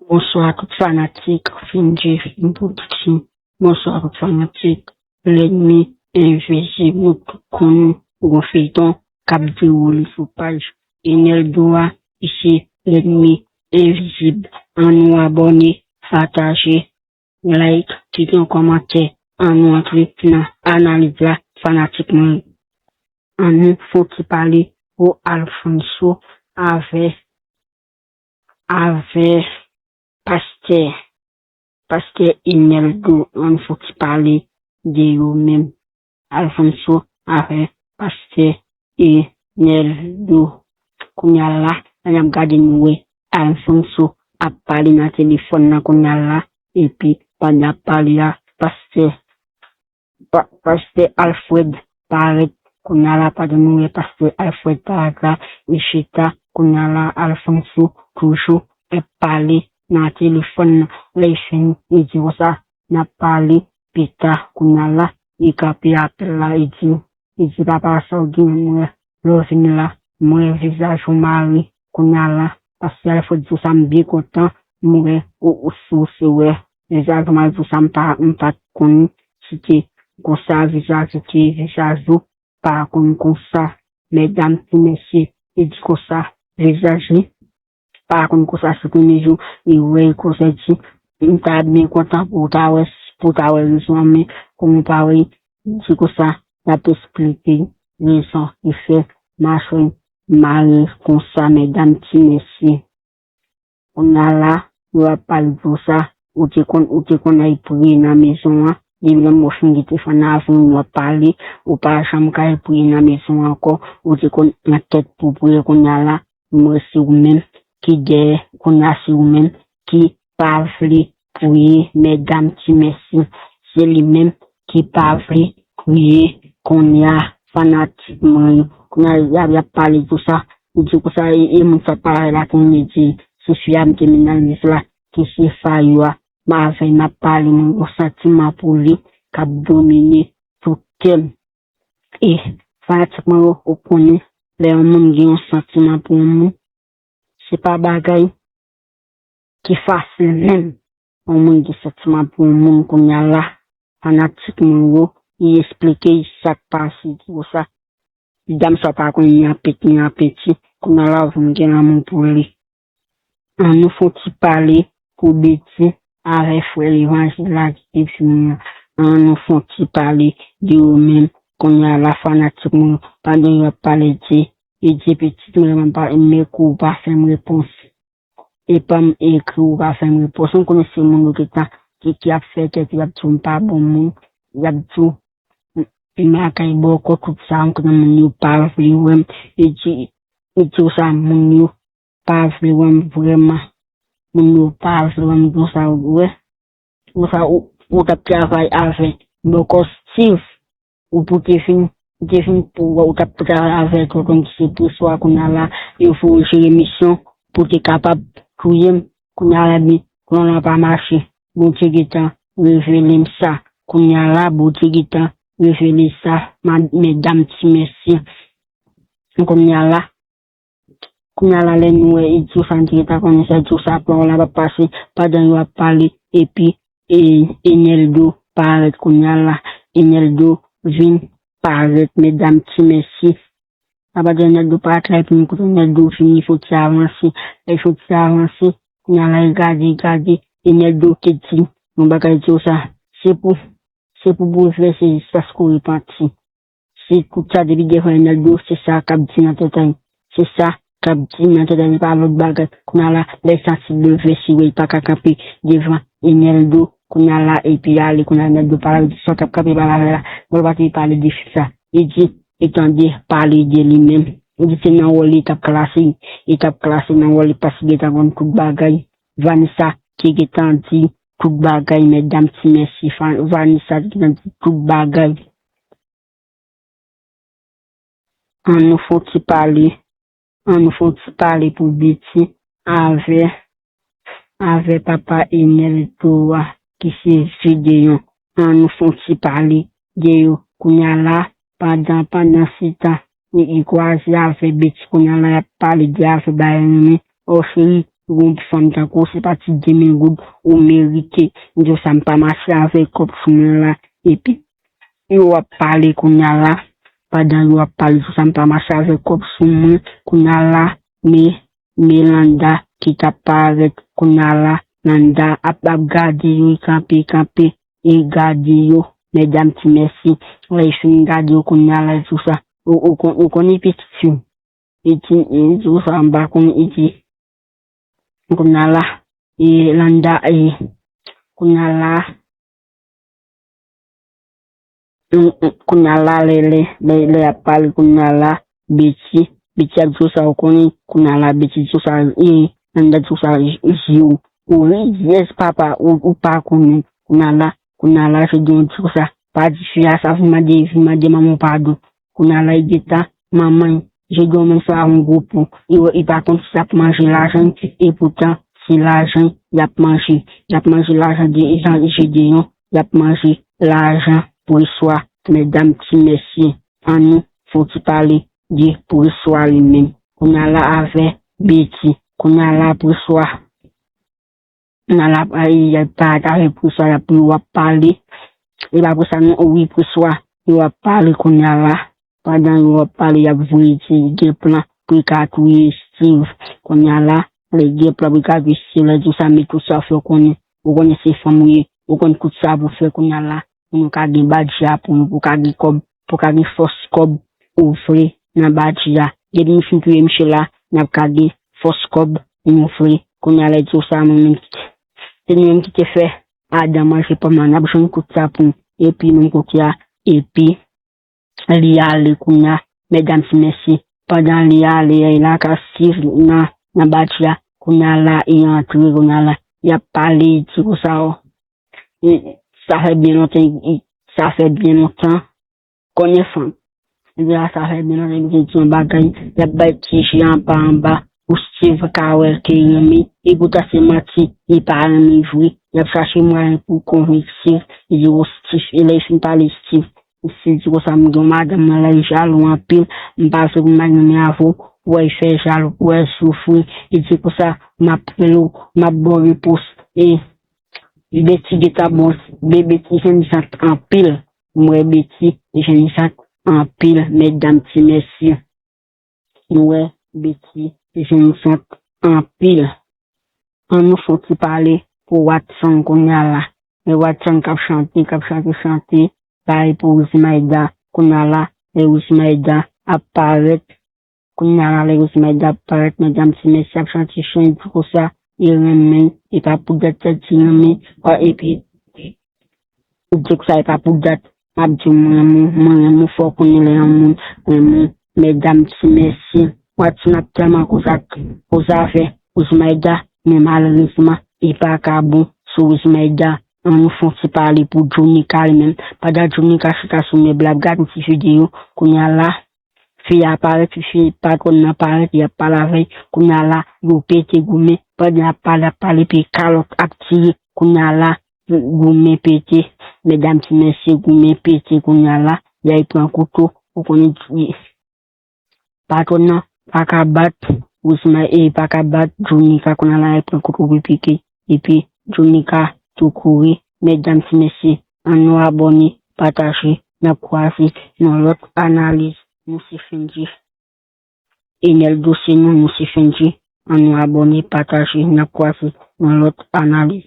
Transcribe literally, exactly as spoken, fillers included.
Bonswa tout fanatik Finji Film Production. Bonswa tout fanatik Lènmi Envizib. Nou tout konn gon feyton k ap dewoule sou paj Eneldo a, ki se Lènmi Envizib. Ann nou abòne, pataje, like, kite yon kòmantè. Ann nou antre nan analiz la, fanatik mwen. Ann nou fè yon ti pale pou Alfonso avè, avè pastè, pastè Eneldo. Ann nou fè yon ti pale de yo menm. Alfonso avè pastè Eneldo. Kounye a la, ann ap gade nou wè Alfonso ap pale nan telefòn nan kounye a la, epi pandan l ap pale a, pastè, pa, pastè Alfred parèt. Kounye a la, pandan nou wè pastè Alfred parèt la, li chita. Kounye a la, Alfonso toujou ap pale nan telefòn nan. Lè l fin, li di konsa, n ap pale pita. Kounye a la, li kanpe apèl la, li di, li di, papa, sa w gen, m wè lè w vin la, m wè vizaj ou mare. Kounye a la, pastè Alfred di konsa, m byen kontan, m wè ou, ou souse, wè vizaj ou mare. Di konsa, m pa, m pa t konn si te konsa vizaj ou te ye, vizaj ou pa konn konsa. Medam ti mesye, li di konsa, vizaj li pa konn konsa, se premye jou li wè l konsa. Di, m ta byen kontan pou w ta wè, pou w ta wè rezon an, men kòm ou pa wè, di konsa, l ap esplike rezon ki fè machè mare konsa, medam ti mesye. Kounye a la, yo ap pale di w sa, ou te konn, ou te konn al priye nan mezon an, depi lè m wè w fin kite fann avè w, w ap pale, ou pa janm ka al priye nan mezon an ankò, ou te konn nan tèt pou w priye. Kounye a la, m wè se ou menm ki dèyè, kounye a se ou menm ki pa vle priye, medam ti mesye, se li menm ki pa vle priye. Kounye a, fanatik mwen yo, kounye a, y ap, y ap pale di w sa, li di konsa, e, e moun sa pale la, kounye a di, se fi a m te mennen nan legliz la, ki se Fayou a, m avè l, m ap pale, mwen gon santiman pou li k ap domine tout kè m. E fanatik mwen yo, ou konnen, lè yon moun gen yon santiman pou yon moun, se pa bagay ki fasil menm. Yon moun gen santiman pou yon moun kounye a la, fanatik mwen yo, li esplike sa k pase, di konsa, dam sa pa konn ni an pet ni an peti, kounye a la, ou vin gen lanmou pou li. Ann nou fè yon ti pale pou Betty avè frè levanjil la ki te vini an. Ann nou fè yon ti pale de yo menm. Kounye a la, fanatik mwen, pandan yo ap pale de, e de pitit mwen, mwen pa, men kou pa fè m repons. E pa m ekri ou pa fè m repons. Ou konnen se moun yo ki ta, ki, ki ap fè tèt yo, y ap di w m pa bon moun. Y ap di w m lakay bòkò, tout sa, m konnen moun yo pa vle wè m. E di, e di w sa, moun yo pa vle wè m vrèman. Moun yo pa vle wè m konsa, ou wè. Konsa, ou, ou t ap travay avè bòkò Steve, ou pou te fin, ou te fin pou, ou t ap travay avè tonton ki se Preswa, kounye a la, yo fè w jere misyon pou te kapab touye m, kounye a la, men, plan lan pa mache. Bondye gentan revele m sa. Kounye a la, Bondye gentan revele sa, ma, medam ti mesye. Kounye a la, Kounye a la, lè nou wè Idjo sa, nou te gentan konnen sa, Idjo sa, plan w la p ap pase, pandan yo ap pale, epi, e, Eneldo parèt kounye a la. Eneldo vin parèt, medam ti mesye. Apadan Eneldo parèt la, epi m kote Eneldo vin, li fè yon ti avanse. Lè l fè yon ti avanse, kounye a la, li gade, li gade, Eneldo te di yon bagay, di w sa, se pou, se pou boulvèse jiskas kou repanti. Se tout sa depi devan Eneldo, se sa k ap di nan tèt a li. Se sa k ap di nan tèt a li, pa lòt bagay. Kounye a la, lè l santi l leve, si wè l pa ka kanpe devan Eneldo, kounye a la, epi ale, kounye a Eneldo pale, li di sa w t ap kanpe pale avè la, bon, l pa te pale de fi sa. Li di, li tande pale de li menm. Li di se nan wòl li t ap klase, li t ap klase nan wòl li paske li gentan konn tout bagay. Vanessa te gentan di tout bagay, medam ti mesye, Fa-, Vanessa te gentan di tout bagay. Ann nou fè yon ti pale, ann nou fè yon ti pale pou Betty avè, avè papa Eneldo a, ki se Gedeon. Ann nou fè yon ti pale de yo. Kounye a la, pandan, pandan se tan, li, li kwaze avè Betty, kounye a la, y ap pale de afè bagay renmen. O cheri, Yon fanm tankou w, se pa ti de mil goud ou merite. M di w sa, m pa mache avèk kòb sou mwen la. Epi, yo ap pale kounye a la. Pandan yo ap pale sou sa, m pa mache avèk kòb sou mwen. Kounye a la, me, me Landa ki t ap parèt kounye a la. Landa ap, ap gade yo, kanpe, kanpe, e gade yo. Medam ti mèsi. Lè yo fin gade yo kounye a la, e tou sa. Ou, ou, kon- ou konnen pitit yo. Iti, iti, ou sa, m pa konn iti. Kounye a la, e Landa, e kounye a la, mm, mm, kounye a la, lè, lè, lè, lè y ap pale, kounye a la, Beti, Beti ap di w sa, ou konnen, kounye a la, Beti di w sa, e Landa di w sa, j- zi w. Ou ri, yes, papa, ou, ou pa konnen, kounye a la, kounye a la, se di w di w sa, pa di fi a sa, vin mande, vin mande manman w padon. Kounye a la, e gentan, manman, je di w menm sa, yon gwo pou. E, e pa konn si y ap manje lajan, e poutan, se lajan y ap manje. Y ap manje lajan de, jan, Jedeyon, y ap manje lajan preswa, medam ti mesye. Ann nou fè yon ti pale de preswa li menm. Kounye a la avè Beti. Kounye a la preswa. Nan la, y ap parèt avè preswa, y ap, yo ap pale. E pa preswa non, wi preswa. Yo ap pale kounye a la. Pandan yo ap pale, y ap voye ti gen plan pou yo ka touye Steve. Kounye a la, lè gen plan pou yo ka touye Steve, lè di w sa, met tout sa w fè, w konnen. Ou konnen se fanm ou ye. Ou konn tout sa pou w fè kounye a la. Pou nou ka gen badja, pou nou pou ka gen kòb, pou ka gen fòs kòb ou vle nan badja. Depi nou fin touye misye la, n ap ka gen fòs kòb nou vle. Kounye a la, di w sa, mwen menm, se nou menm ki te fè Adan manje pòm nan, n ap jwenn kout sa pou nou. Epi, menm kote a, epi, li ale kounye a, medam ti mesye. Pandan li ale, e la ka Steve nan, nan badja. Kounye a la, e antre, kounye a la, y ap pale, di konsa, o. E, sa fè byen lontan, e, sa fè byen lontan. Konnen fanm. Ebyen, sa fè byen lontan, epi se ti yon bagay, y ap bay ti je anba anba, pou Steve ka wè ke renmen, e poutan se manti, li pa renmen vre. Y ap chache mwayen pou konvenk Steve, li di, o Steve, e lè li fin pale Steve, Steve di konsa, m gen yon madanm nan la, li jalou anpil, m pa vle pou madanm nan avè w, pou wè l fè jalou, pou wè l soufri, li di konsa, m ap rele w, m ap ba w repons, e Beti gentan bon, be- Beti jwenn zant anpil. M wè Beti jwenn zant anpil, medam ti mesye. Nou wè Beti jwenn zant anpil. Ann nou fè yon ti pale pou Watson kounye a la. Men Watson k ap chante, k ap chante, chante, bay pou Wismaida kounye a la. Men Wismaida ap parèt. Kounye a la, lè Wismaida ap parèt, medam ti mesye ap chante chan, di konsa, e renmen, e pa pou dat tèt di renmen, pa epi, ou di konsa, e pa pou dat, m ap di w, mwen renmen w, mwen renmen w, fò w konnen lè yon moun renmen w, medam ti mesye. Watson ap tèlman koze ak, koze avè Wismaida, men malerezman, li pa ka bon sou Wismaida. Ann nou fè yon ti pale pou Djonika li menm. Pandan Djonika chita sou mèb la, ap gade yon ti videyo, kounye a la, fi a parèt, fi patwòn nan parèt, y ap pale avè l. Kounye a la, yo pete goumen. Pandan y ap pale, ap pale, epi kalòt ap tire. Kounye a la, goumen pete. Medam ti mesye, goumen pete. Kounye a la, y al pran kouto. Ou konnen, patwòn nan pa ka bat Wismaida, e pa ka bat Djonika. Kounye a la, y al pran kouto pou pike. Epi, Djonika tou kouri. Medam ti mesye, ann nou abòne, pataje, n ap kwaze nan lòt analiz. Nou se Fenji. Enèl dosye nou, nou se Fenji. Ann nou abòne, pataje, n ap kwaze nan lòt analiz.